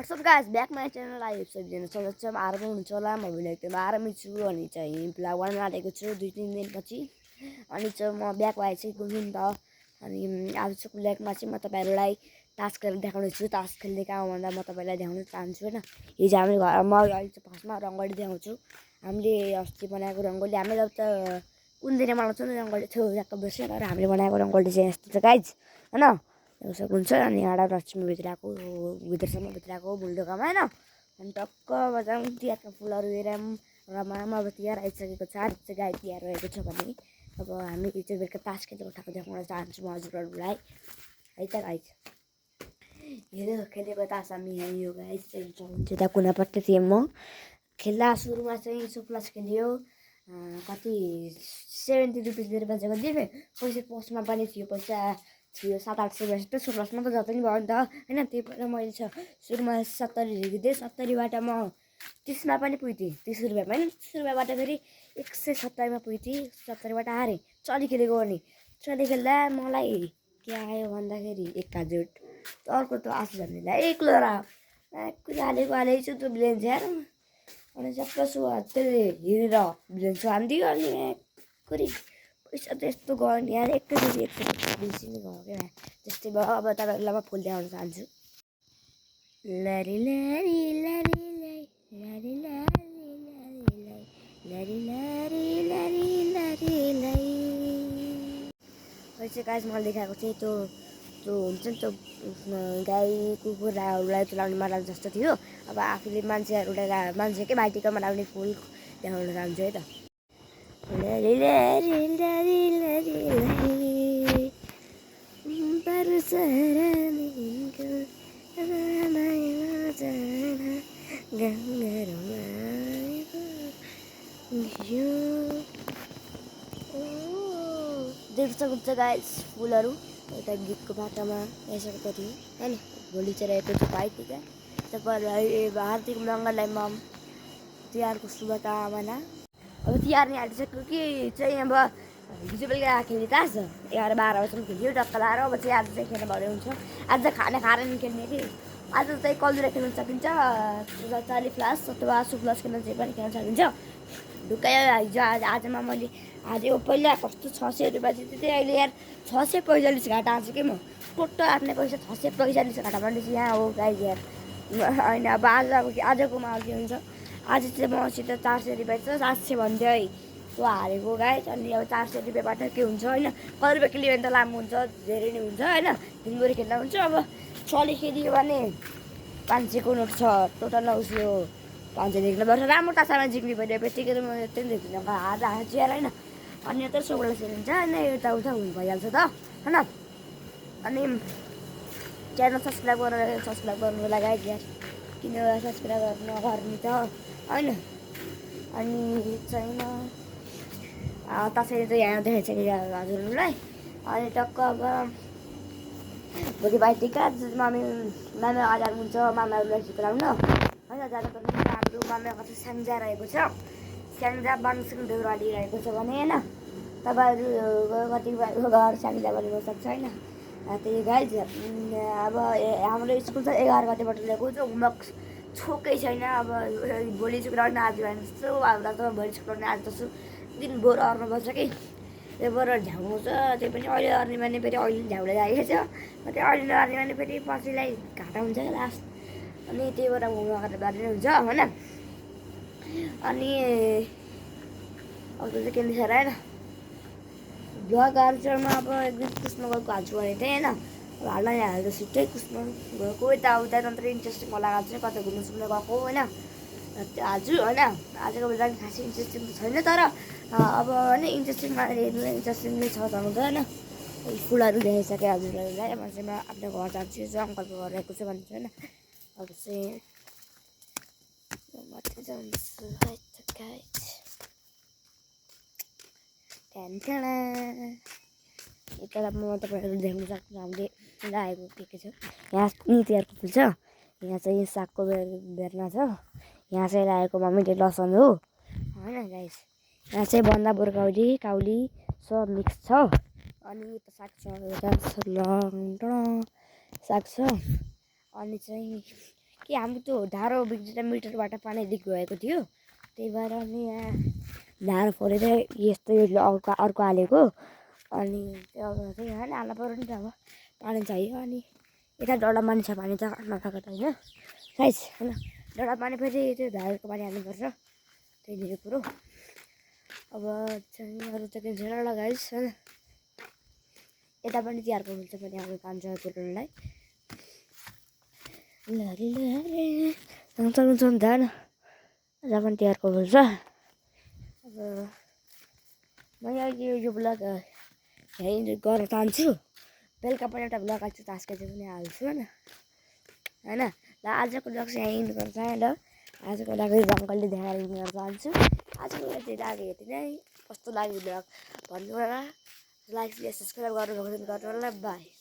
What's up guys, back my channel I सबजना सदस्य आरामै हुनुहुन्छ होला म पनि एकदम आरामै छु अनि चाहिँ प्लान आएको छु 2-3 दिनपछि अनि चाहिँ म ब्याक भए चाहिँ घुम्नु त अनि आजको ब्ल्याकमा चाहिँ म तपाईहरुलाई टास्क खेलेर देखाउने छु टास्क खेल्ने काम भन्दा म तपाईलाई देखाउन चाहन्छु हैन हिजो हामीले घरमा अहिले चाहिँ फर्स्टमा रंगोली देखाउँछु हामीले अस्ति बनाएको रंगोली हामीले जब त कुन दिन बनाउँछौ नि रंगोली थियो याक बसेर हामीले बनाएको रंगोली चाहिँ यस्तो छ गाइज हैन सक्नुहुन्छ अनि आडा लक्ष्मी भित्रसम्म भित्रको बुल्डोकामा हैन अनि टक्क बजाउँ तिहारका फुलहरू हेरौँ रमाम अब तिहार आइसकेको छ आज चाहिँ गाई तिहार रहेको छ भने अब हामी चाहिँ बेलुका तास खेल्न उठाएको देखाउन चाहन्छु म हजुरहरूलाई है त गाइज हेरेर खेलेको तास हामी यहाँ यो गाइज चाहिँ हुन्छ त्यहाँ कुनापट्टि थिएँ म खेल्दा सुरुमा चाहिँ सुप्लस खेल्यो कति 70 रुपिस दिएर बजेको दिए पैसा पोस्टमा पनि थियो पैसा थियो 700-800 रुपियाँ सुप्लसमा त जति नि भयो नि त हैन त्यही भएर मैले सुरुमा 70 दिए 70 बाट म 30 मा पनि पुग्थेँ 30 रुपैयाँमा हैन 30 रुपैयाँबाट फेरि 170 मा पुग्थेँ 70 बाट हारे चली खेलेको अनि चली खेल्दा मलाई के आयो भन्दाखेरि 1000 अर्को त आस भन्नेलाई एक्लो र कुरालेको आले छु त ब्लेन्ज यार अनि सबै सुहात्तले हिरेर ब्लेन्ज हान्दियो अनि कुरी पैसा त यस्तो गयो नि यार एकैचोटि बेसी नै गयो क्या त्यस्तै भयो अब तपाईहरुलाई म फुल देखाउन चाहन्छु लरी लरी लरी लरी लरी लरी लरी लरी लरी चाहिँ गाइस मैले देखाएको चाहिँ त्यो हुन्छ नि त्यो गाई कुकुरहरूलाई चलाउने माला जस्तो थियो अब आफूले मान्छेकै भाइटिकामा लगाउने फुल देखाउन चाहन्छु है त लरी लरी लरी लरी लरी परसरनीको रमाइलो जाना गङ्गारमाइको यो देख्न सक्नुहुन्छ गाइस फुलहरू एउटा गीतको बाटोमा आइसकेको थियो हैन भोलि चाहिँ रहेको छ भाइटिका तपाईहरुलाई हार्दिक मङ्गललाई मम तिहारको शुभकामना अब तिहार नि आइसक्यो कि चाहिँ अब हिजो बेलुका खेल्ने तास 11-12 बजीसम्म खेल्यो टक्क लाएर अब चाहिँ आज चाहिँ खेल्न भरे हुन्छ आज खाना खाएर नि खेल्ने कि आज चाहिँ कलजुरा खेल्न सकिन्छ 40 प्लस अथवा 100 प्लस खेल्न चाहिँ पनि खेल्न सकिन्छ ढुक्कै हिजो आजमा मैले आज पहिला कस्तो 600 रुपैयाँ चाहिँ अहिले यार 645 घाटा आएको कि म टोटल आफ्नै पैसा 645 घाटा भनेपछि यहाँ हो गाइज यार होइन अब आजकोमा के हुन्छ आज चाहिँ मसित 400 रुपैयाँ छ 700 भन्थ्यो है त्यो हारेको गाइज अनि अब 400 रुपैयाँबाट के हुन्छ होइन कति रुपियाँ खेल्यो भने त लामो हुन्छ धेरै नै हुन्छ होइन दिनभरि खेल्दा हुन्छ अब 6ले खेल्यो भने 500 को नोट छ टोटल 900 500 देख्नु पर्छ राम्रो तासामा जिक्ने भयो त्यतिकै त म यति देख्दिनँ हार चियर होइन अनि यता सोगला खेलिन्छ होइन यताउता हुनु भइहाल्छ त होइन अनि च्यानल सब्सक्राइब गर्नु लगाइज यार किन सब्सक्राइब नगर्ने त होइन अनि चाहिँ तसरी चाहिँ यहाँ देखाइसकेको हजुरहरूलाई अनि टक्क अब भोलि भाइटिका मामी आधार हुन्छ मामाहरूलाई सिकाउन होइन जानुपर्ने हाम्रो मामाको चाहिँ स्याङ्जा रहेको छ स्याङ्जा बाङसिङ देउराली रहेको छ भने होइन तपाईँहरू कतिपयको घर स्याङ्जा बनिनु सक्छ होइन त्यही गाइज अब हाम्रो स्कुल चाहिँ 11 गतेबाट ल्याएको छ होमवर्क छोकै छैन अब भोलि शुक्रबार आज भएन जस्तो अब त भोलि शुक्रबार आज जस्तो दिनभर अर्नुपर्छ कि त्यही भएर झ्याउ छ त्यही पनि अहिले अर्ने भने फेरि अहिले झ्याउलाई लागेको छ त्यो अहिले नअर्ने भने फेरि पछिलाई घाटा हुन्छ लास्ट अनि त्यही भएर होमवर्क बारे हुन्छ होइन अनि अब चाहिँ के छ र होइन ब्लग आर्चरमा अब एकदम कृष्ण गएको हाल्छु भने चाहिँ होइन अब हाल्न हाल्दा छिट्टै कृष्ण गएको यताउता नत्र इन्ट्रेस्टिङ मलाई लाग्छ कता घुम्नु सुम्नु गएको होइन हाल्छु होइन आजको बेला खासै इन्ट्रेस्टिङ त छैन तर अब होइन इन्ट्रेस्टिङमा हेर्नु इन्ट्रेस्टिङ नै छ त होइन फुलहरू देखाइसकेँ हजुरहरूलाई म चाहिँ आफ्नो घर जान्छु अङ्कलको घर रहेको छु भन्छु होइन अब चाहिँ माथि जान्छु यता म तपाईँहरू देख्न सक्छु हामीले लगाएको के छ यहाँ तिहारको फुल छ यहाँ चाहिँ सागको बेर्ना छ यहाँ चाहिँ लगाएको मम्मीले लसन हो होइन गाइस यहाँ चाहिँ बन्दा बोरकाउली काउली सब मिक्स छ अनि यता साग छ एउटा साग छ अनि चाहिँ कि हाम्रो त्यो धारो 20 मिटरबाट पानी लिक भएको थियो त्यही भएर अनि यहाँ धारो फोरेर यस्तो अर्को हालेको अनि त्यो चाहिँ यहाँ हाल्नु पऱ्यो नि त अब पानी चाहियो अनि यता डल्ला पानी छ पानी त नथाको त होइन साइज होइन डल्ला पानी फेरि त्यो धारको पानी हाल्नुपर्छ त्यही धेरै कुरो अब चाहिँ अरू त के छैन ल गाइस होइन यता पनि तिहारको हुन्छ पनि आउने काम छ केटाहरूलाई हुन्छ नि त होइन यता पनि तिहारको हुन्छ अब म यो ब्लग यहीँ गर्न चाहन्छु बेलुका पनि एउटा ब्लग आएको छ तास खेल्छु पनि हाल्छु होइन ल आजको ब्लग चाहिँ यहीँ गर्न चाहेँ ल आजको लागि अङ्कलले देखाएर गर्न चाहन्छु आजको लागि लाग्यो यति नै कस्तो लाग्यो ब्लग भन्नु होला लाइक सब्सक्राइब गर्नु होला बाई